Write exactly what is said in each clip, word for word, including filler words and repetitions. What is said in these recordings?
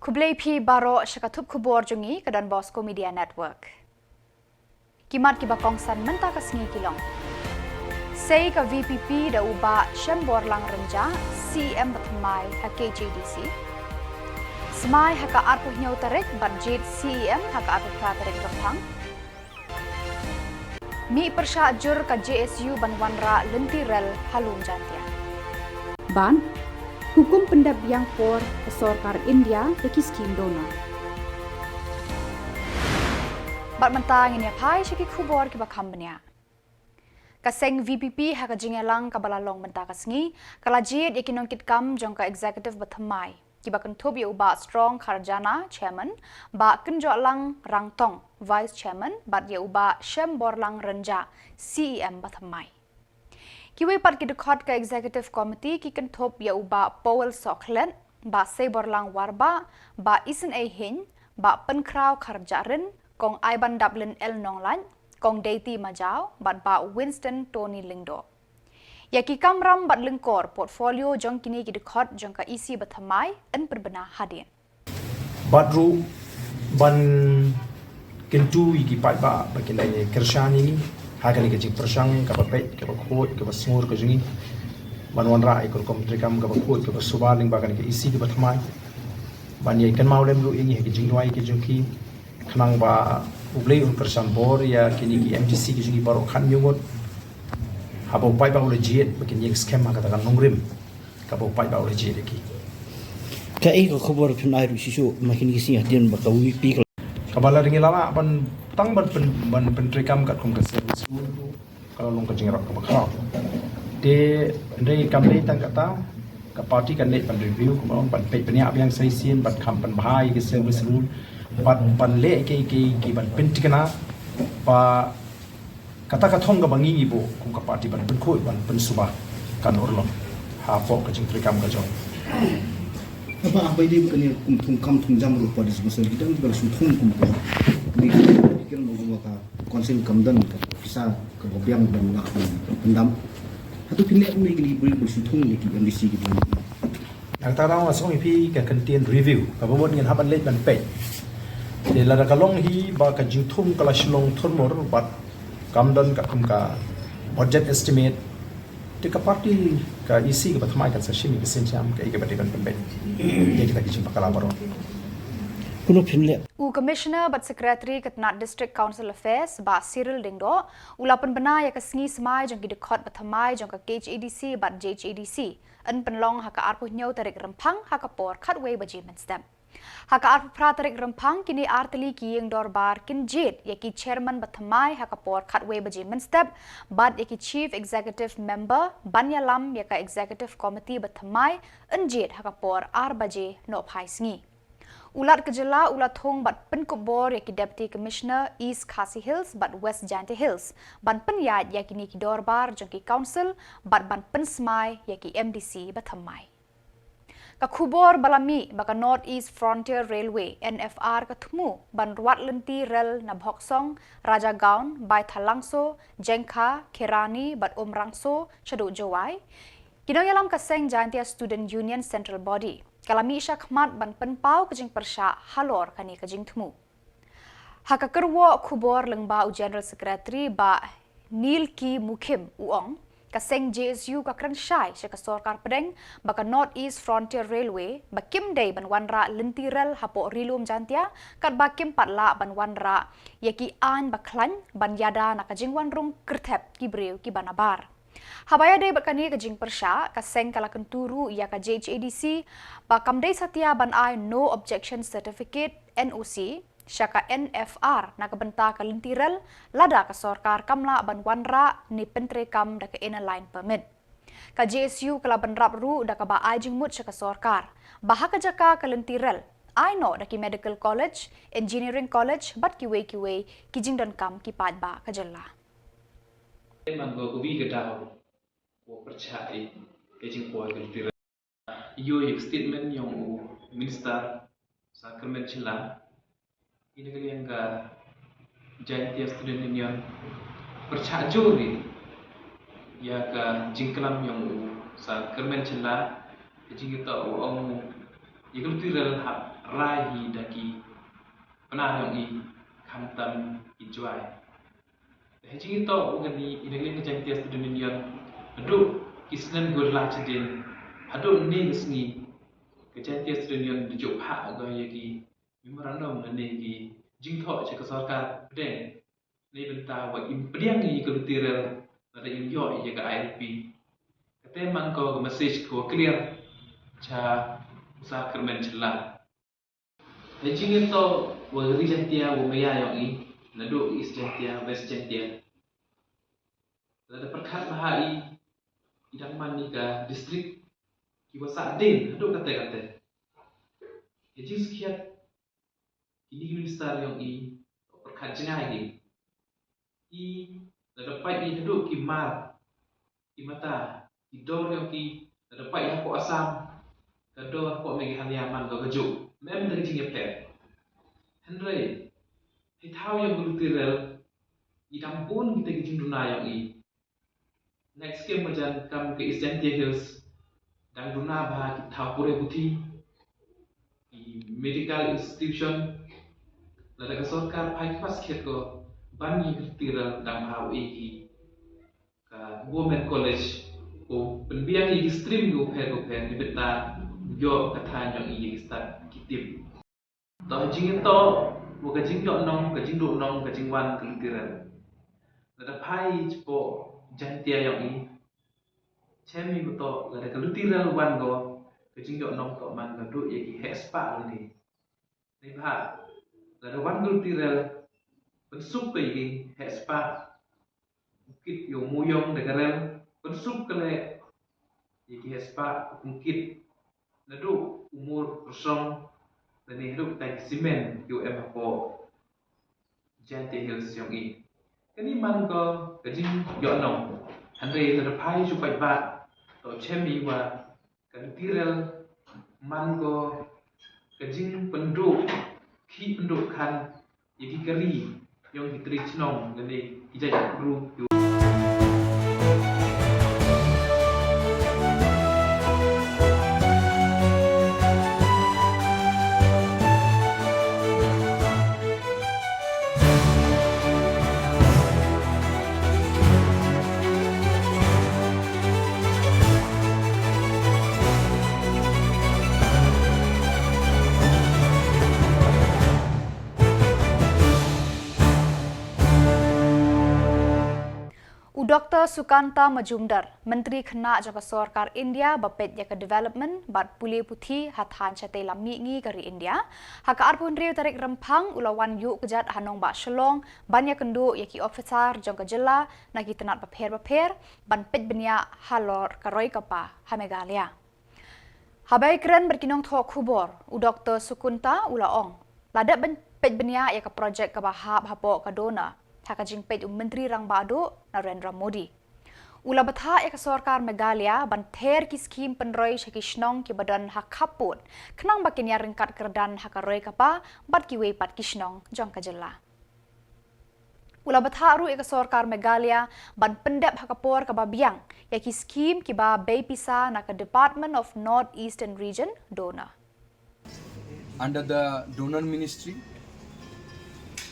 Khublei phi baroh sha ka thup khubor jong ngi ka Don Bosco Media Network. Ki mat kiba kongsan mynta ka sngi ki long. Sei ka V P P da u Bah Shemborlang Rynjah, C E M bathymmai ha K H A D C. Smai ha ka arphew hynñiew tarik bad jied C E M ha ka arphew phra tarik Rymphang. Mih pyrshah jur ka J S U ban wanrah lynti rel ha Lum Jaintia. Bad hukum pyndep biang por ka sorkar India ïa ki skim DoNER. Bad mynta ngin ïa phai sha ki khubor kiba kham bniah. Ka seng V P P ha ka jingïalang kaba la long mynta ka sngi ka la jied ïa ki nongkitkam jong ka executive bathymmai, kiba kynthup ïa u Bah Strong Kharjana, Chairman, Bah Kynjohlang Rangtong, Vice Chairman, bad ïa u Bah Shemborlang Rynjah, C E M bathymmai. Kiwei pat ki dkhot ka Executive Committee ki kynthup ïa u Bah Powell Sohkhlet, Bah Seiborlang Warbah, Bah Isynei Hynd, Bah Pynkhraw Kharjahrin, Kong Aibandaplin L Nonglait, Kong Deiti Majaw, bad Bah Winston Tony Lyngdoh. Ïa ki kamram bad lyngkor portfolio jong kine ki dkhot jong ka E C bathymmai yn pynbna hadien. Bad ruh ban kyntu ïa ki paidbah ba kin ïa kyrshan ïa ngi ha kane ka jingpyrshang kaba peit, kaba khuid, kaba sngur ka jong ngi, ban wanrah ïa ka rukom treikam kaba khuid, kaba suba lyngba kane ka E C kaba thymmai, ban ïa kynmaw lem ruh ïa ngi ha ki jingduwai ka jong ki, khnang ba U Blei un kyrshan bor ïa kine ki M D C ki jong ngi baroh khathynñiew ngut, haba u paidbah u la jied ba kin ïeng skhem ha kata ka nongrim kaba u paidbah u la jied ïa ki. Kaei ka khubor phin ai ruh shisha ma kine ki sngi hadien ba ka V P P ka, kaba la ring ïa la lah ban tang ban pyn, ban pyntreikam katkum ka service rule ruh ka la long ka jingïarap kaba khraw. Te hynrei kam dei tang kata, ka party kan leit ban review, kumba ong, ban peit bniah biang sa shisien, ban kham pynbha ïa ka service rule, ban, ban leh kiei kiei kiban pynthikna ba kata ka thong kaba ngi ngi buh kum ka party ban pynkhuid, ban pynsuba, kan urlong hapoh ka jingtreikam ka jong. Haba, haba ïadei bad kane kum thong kam thong jam ruh, party sngewsih ki dang kiba la shu thong kum ka, ngi ki kiran ba jong ka council kam don ka pisa kaba biang ban lah ban pyndam. Hato phin leh kumne kine ki briew ba la shu thong ne ki M D C ki dang. Nangta dang nga sngewthuh ïa phi ka kyntien review kaba mut ngin hap ban leit ban peit. Te lada ka long hi ba ka jingthung ka la shlong thurmur bad kam don katkum ka budget estimate, te ka party, ka E C kaba thymmai kan sa shim ïa ka sienjam kaei kaba dei ban pynbeit ïa kita ki jingpakala baroh. Kumno phin leh? U Commissioner bad Secretary ka tnat District Council Affairs, Bah Cyril Lyngdoh, u la pynbna ïa ka sngi smai jong ki dkhot bathymmai jong ka K H A D C bad J H A D C yn pynlong ha ka arphew hynñiew tarik Rymphang ha ka por khatwei baje mynstep. Ha ka arphew phra tarik Rymphang kine artylli ki ïing dorbar kin jied ïa ki chairman bathymmai ha ka por khatwei baje mynstep bad ïa ki chief executive member ban ïalam ïa ka executive committee bathymmai yn jied ha ka por ar baje nohphai sngi. U Lat ka jylla u la thung bad pynkup bor ïa ki Deputy Commissioner East Khasi Hills bad West Jaintia Hills ban pynïaid ïa kine ki dorbar jong ki council bad ban pynsmai ïa ki M D C bathymmai. Ka khubor ba la mih ba ka North East Frontier Railway, N F R, ka thmu ban rwad lynti rel na Bhoksong, Rajagaon, Baithalangso, Jengkha, Kherani bad Umrangso shaduh Jowai, ki nongïalam ka seng Jaintia Student Union Central Body ka la mih shakhmat ban pynpaw ka jingpyrshah halor kane ka jingthmu. Ha ka kyrwoh khubor lyngba u General Secretary Bah Nilki Mukhim u ong, ka seng J S U ka kren shai sha ka sorkar pdeng bad ka North East Frontier Railway ba kim dei ban wanrah lynti rel hapoh Ri Lum Jaintia katba kim pat lah ban wanrah ïa ki aiñ ba khlaiñ ban ïada na ka jingwan rung kyrthep ki briew kiba nabar. Haba ïadei bad kane ka jingpyrshah, ka seng ka la kyntu ruh ïa ka J H A D C ba kam dei satia ban ai No Objection Certificate, N O C, sha ka N F R na ka bynta ka lynti rel lada ka sorkar kam lah ban wanrah ne pyntreikam da ka Inner Line Permit. Ka J S U ka la bynrap ruh da kaba ai jingmut sha ka sorkar ba ha ka jaka ka lynti rel ai noh da ki Medical College, Engineering College bad kiwei kiwei ki jingdonkam ki paidbah ka jylla. Man ko ko bi ka daw ko pyrchah i ka jingpoi ka lynti rel. Ïoh ïa ka statement yong u minister sa kyrmen shylla. Ina ka liang ka Jaintia Student Union pyrchah jur ïa ka jingklam yong u sa kyrmen shylla. Ka jingkyrtong u ong ïa ka luti rel hap rai hi da ki bnai yong i, khamtam ki jwai. Te ha jingïatoh u ngan i na ka liang ka Jaintia Student Union haduh ki snem ki la shadien, haduh ne ka sngi ka Jaintia Student Union da jop ha ka ïa ki memorandum lane ki jingthoh sha ka sorkar pdeng ne bynta wa im pdiang ïa ka luti rel lada im ïoh ïa ka I L P. Kata man ko ka message ko clear sha u Sir Kyrmen Shylla. Ha jingïatoh wa ka Ri Jaintia wa maya yong i, naduh East Jaintia, West Jaintia, lada pyrkhat bha i, i dang man i ka district ki wa sah dien haduh kata kata. Ha jingskhiat kini ki minister yong i, pyrkhat jngai ki. I lada pait i haduh ki mar, ki mata, ki dor yong ki, lada pait hapoh Assam, ka dor hapoh Meghalaya man ka kajuh. Mem da ka jingïapher. Hynrei hei thaw yong ka luti rel, i dang bun kita ki jingduna yong i. Next kem majan kam ka East Jaintia Hills, dang duna bha ki thaw pule puthi, ki medical institution, lada ka sorkar phai kpas khet ko ban ïa ka luti rel dang bha u i ki ka government college, ko pynbiang ïa ki stream ko pher ko pher ni bynta ïoh ka than yong i ïa ki stad ki tip. To jingïatoh wa ka jingïoh nong, ka jingduh nong, ka jingwan ka luti rel. Lada phai shapoh Jaintia yong i, chem i mato lada ka luti rel wan ko, ka jingïoh nong to man ka duh ïa ki heh spah lane. Neibhah lada wan ka luti rel, pynsuk ka ïa ki heh spah u kit ïa u muyong da ka rel, pynsuk ka leh ïa ki heh spah u kit naduh u Mur Rosong lane haduh ka tai ki simen ki u em hapoh Jaintia Hills yong i. Kani man ko ka jingïoh nong. Hynrei lada phai shu paidbah, to chem i wa ka luti rel man ko ka jingpynduh khih pynduh khan ïa ki kari yong ki tri chnong lane ki jait group. U Doktor Sukanta Majumdar, Myntri Khynnah jong ka Sorkar India ba peit ïa ka development bad pule puthi ha thaiñ shatei lam mihngi ka ri India, ha ka arphew hynriew tarik Rymphang u la wan ïuh kjat ha nongbah Shillong ban ïakynduh ïa ki officer jong ka jylla na ki tnat bapher bapher ban peit bniah halor ka roi ka pa ha Meghalaya. Haba ïakren bad ki nongthoh khubor, u Doktor Sukanta u la ong, la dep ban peit bniah ïa ka projek kaba hap hapoh ka DoNER ha ka jingpeit u Myntri Rangbah Duh Narendra Modi. U la bthah ïa ka sorkar Meghalaya ban ther ki skhim pynroi sha ki shnong kiba don ha khappud, khnang ba kin ïaryngkat kyrdan ha ka roi ka pa bad kiwei pat ki shnong jong ka jylla. U la bthah ruh ïa ka sorkar Meghalaya ban pyndep ha ka por kaba biang ïa ki skhim kiba bei pisa na ka Department of North Eastern Region, DoNER. Under the DoNER ministry,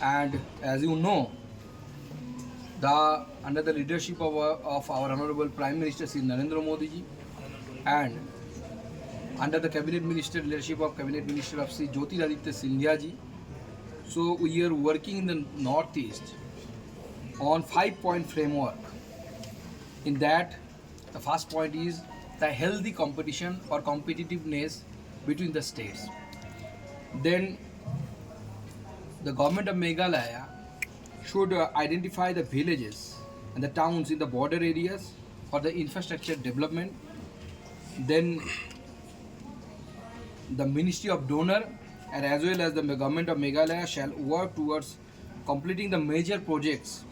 and as you know, the under the leadership of our, of our Honorable Prime Minister Shri Narendra Modi ji, and under the cabinet minister, leadership of cabinet minister of Shri Jyotiraditya Scindia ji, so we are working in the Northeast on five point framework. In that, the first point is the healthy competition or competitiveness between the states. Then the government of Meghalaya should uh, identify the villages and the towns in the border areas for the infrastructure development. Then the Ministry of DoNER and as well as the government of Meghalaya shall work towards completing the major projects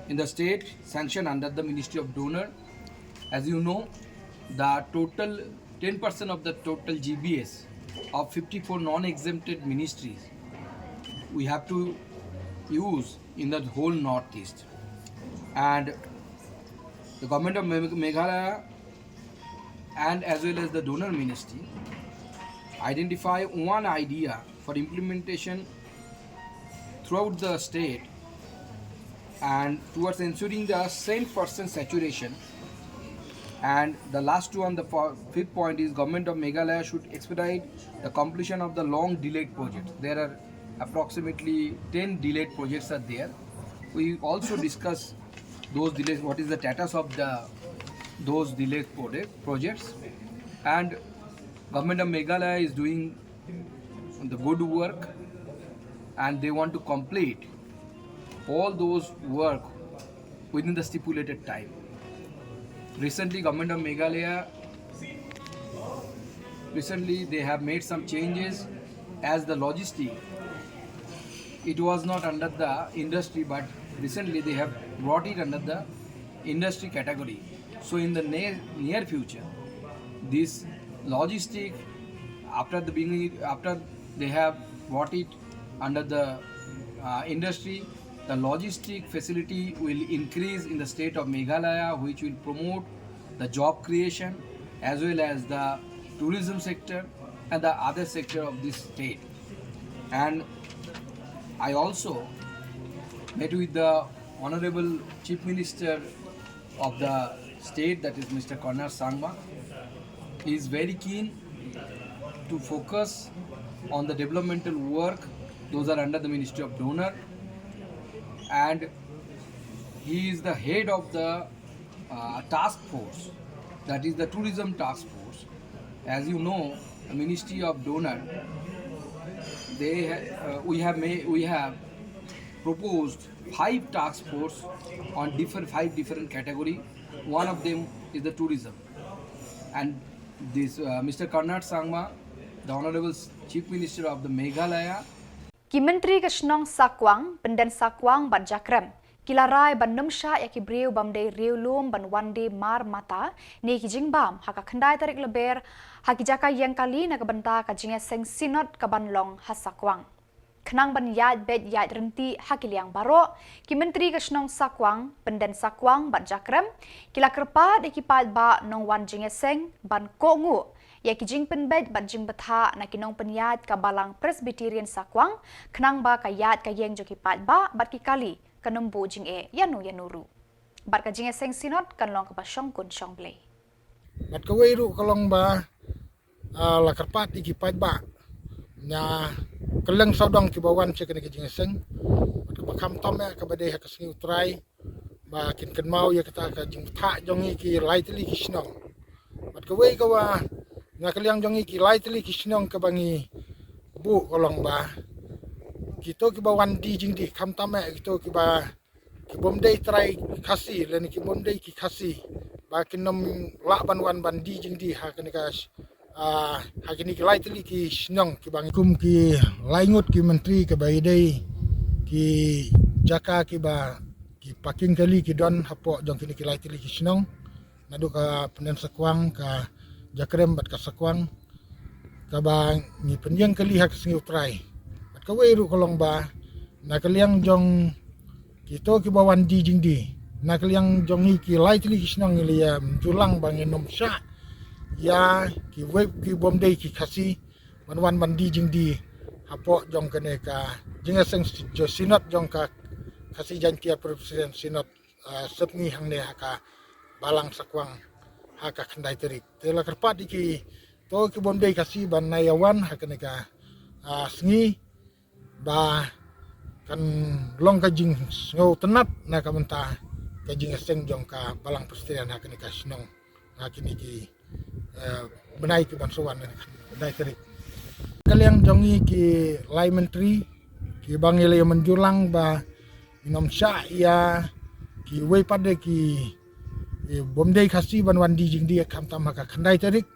in the state sanctioned under the Ministry of DoNER. As you know, the total ten percent of the total G B S of fifty-four non-exempted ministries we have to use in the whole Northeast. And the government of Meghalaya and as well as the DoNER ministry identify one idea for implementation throughout the state and towards ensuring the same percent saturation. And the last one, the fo- fifth point is Government of Meghalaya should expedite the completion of the long delayed projects. There are approximately ten delayed projects are there. We also discuss those delays, what is the status of the those delayed project, projects, and Government of Meghalaya is doing the good work, and they want to complete all those work within the stipulated time. Recently, Government of Meghalaya, recently they have made some changes as the logistic. It was not under the industry, but recently they have brought it under the industry category. So in the near, near future, this logistic, after the beginning, after they have brought it under the uh, industry, the logistic facility will increase in the state of Meghalaya, which will promote the job creation as well as the tourism sector and the other sector of this state. And I also met with the Honorable Chief Minister of the state, that is Mister Conrad Sangma. He is very keen to focus on the developmental work. Those are under the Ministry of DoNER, and he is the head of the uh, task force, that is the tourism task force. As you know, the Ministry of DoNER, they ha- uh, we have made, we have proposed five task force on different, five different category. One of them is the tourism, and this uh, Mister Conrad Sangma, the Honorable Chief Minister of the Meghalaya, Ki Myntri ka shnong Sakwang, Pynden Sakwang bad Jakrem ki la rai ban nym shah ïa ki briew bym dei riewlum ban wan die mar mata ne ki jingbam ha ka khyndai tarik Lber ha ki jaka ïeng kali na ka bynta ka jingïaseng Synod ka ban long ha Sakwang. Khnang ban ïaid beit ïaid ryntih ha ki liang baroh, ki Myntri ka shnong Sakwang, Pynden Sakwang bad Jakrem ki la kyrpad ïa ki paidbah nongwan jingïaseng ban kohnguh ïa ki jingpynbeit bad jingbthah na ki nongpynïaid ka Balang Presbyterian Sakwang, khnang ba ka ïaid ka ïeng jong ki paidbah bad ki kali kan ym buh jingeh ïano ïano ruh. Bad ka jingïaseng Synod kan long kaba shongkun shongblei. Bad kawei ruh ka long ba ah, la kyrpad ïa ki paidbah na kylleng sawdong kiba wan sha kane ka jingïaseng. Bad kaba kham tam eh kaba dei ha ka sngi U Trai ba kin kynmaw ïa kata ka jingbthah jong ngi ki lai tylli ki shnong. Bad kawei kaba na ka liang jong ngi ki lai tylli ki shnong kaba ngi buh ka long ba kito kiba wan die jingdie, kham tam eh kito kiba ki bym dei trai Khasi lane ki bym dei ki Khasi ba kin nym lah ban wan ban die jingdie ha kane ka ah, ha kine ki lai tylli ki shnong kiba ngi kum ki lai ngut ki myntri kiba ïadei ki jaka kiba ki parking kali ki don hapoh jong kine ki lai tylli ki shnong. Naduh ka Pynden Sakwang, ka Jakrem bad ka Sakwang, kaba ngi pynïeng kali ha ka sngi U Trai. Bad kawei ruh ka long ba na ka liang jong kito kiba wan die jingdie, na ka liang jong ngi ki lai tylli ki shnong ngi la ïa mynjur lang ba ngin nym shah ïa kiwei ki bym dei ki Khasi ban wan ban die jingdie hapoh jong kane ka jingïaseng Synod jong ka Khasi Jaiñtia Presbyterian Synod ah, sepngi hangne ha ka Balang Sakwang ha ka khyndai tarik. Te la kyrpad ïa kito ki bym dei Khasi ban ïa wan ha kane ka ah, sngi ba kan long ka jingsngewtynnat na ka bynta ka jingïaseng jong ka Balang Presbyterian ha kane ka shnong ha kine ki eh, bnai ki ban sa wan, bnai tarik. Ka liang jong ngi ki lai myntri kiba ngi la ïa mynjur lang ba ngin nym shah ïa kiwei pat de ki, eh, bym dei Khasi ban wan die jingdie kham tam ha ka khyndai tarik.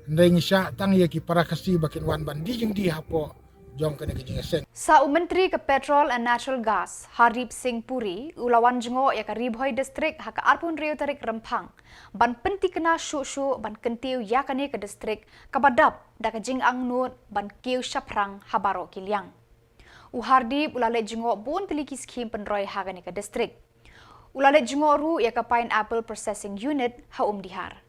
Hynrei ngi shah tang ïa ki para Khasi ba kin wan ban die jingdie hapoh jong kane ka jingïaseng. Sa u Myntri ka Petrol and Natural Gas, Hardeep Singh Puri, u la wan jngoh ïa ka Ri Bhoi District ha ka arphew hynriew tarik Rymphang ban pyntikna shuh shuh ban kyntiew ïa kane ka district kaba dap da ka jingangnud ban kiew shaphrang ha baroh ki liang. U Hardeep u la leit jngoh bun tylli ki skhim pynroi ha kane ka district. U la leit jngoh ruh ïa ka Pineapple Processing Unit ha Umdihar.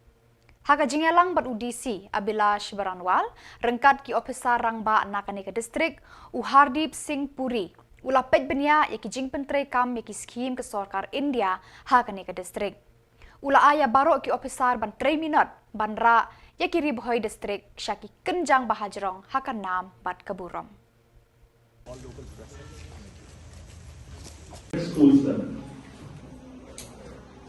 Ha ka jingïalang bad u D C Abhilash Baranwal ryngkat ki ophisar rangbah na kane ka district, u Hardeep Singh Puri u la peit bniah ïa ki jingpyntreikam ïa ki skhim ka sorkar India ha kane ka district. U la ai ïa baroh ki ophisar ban trei minot ban rah ïa ki Ri Bhoi district sha ki kynjang ba hajrong ha ka nam bad ka burom. Schools them.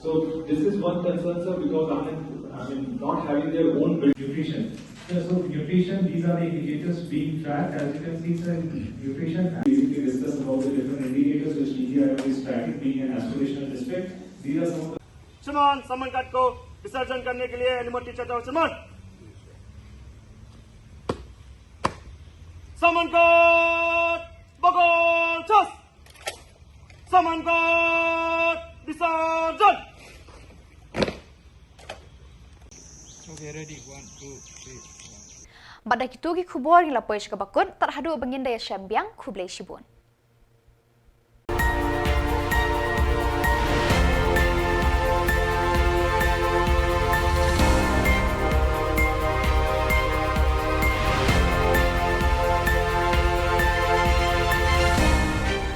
So this is one concern, sir, because I mean, I mean, not having their own build- nutrition. Yeah, so nutrition, these are the indicators being tracked. As you can see, sir, nutrition. We will discuss about the different indicators which N I T I Aayog is tracking, being an aspirational district. These are some of the श्रीमान, समन घाट को विसर्जन करने के लिए अनुमति चाहता हूँ श्रीमान। समन घाट बगल छस। समन घाट विसर्जन। Okay, ready. One, two, three. Bad da kito ki khubor ngi la poi sha kaba kut, tad haduh ba ngin da ïashem biang, khublei shibun.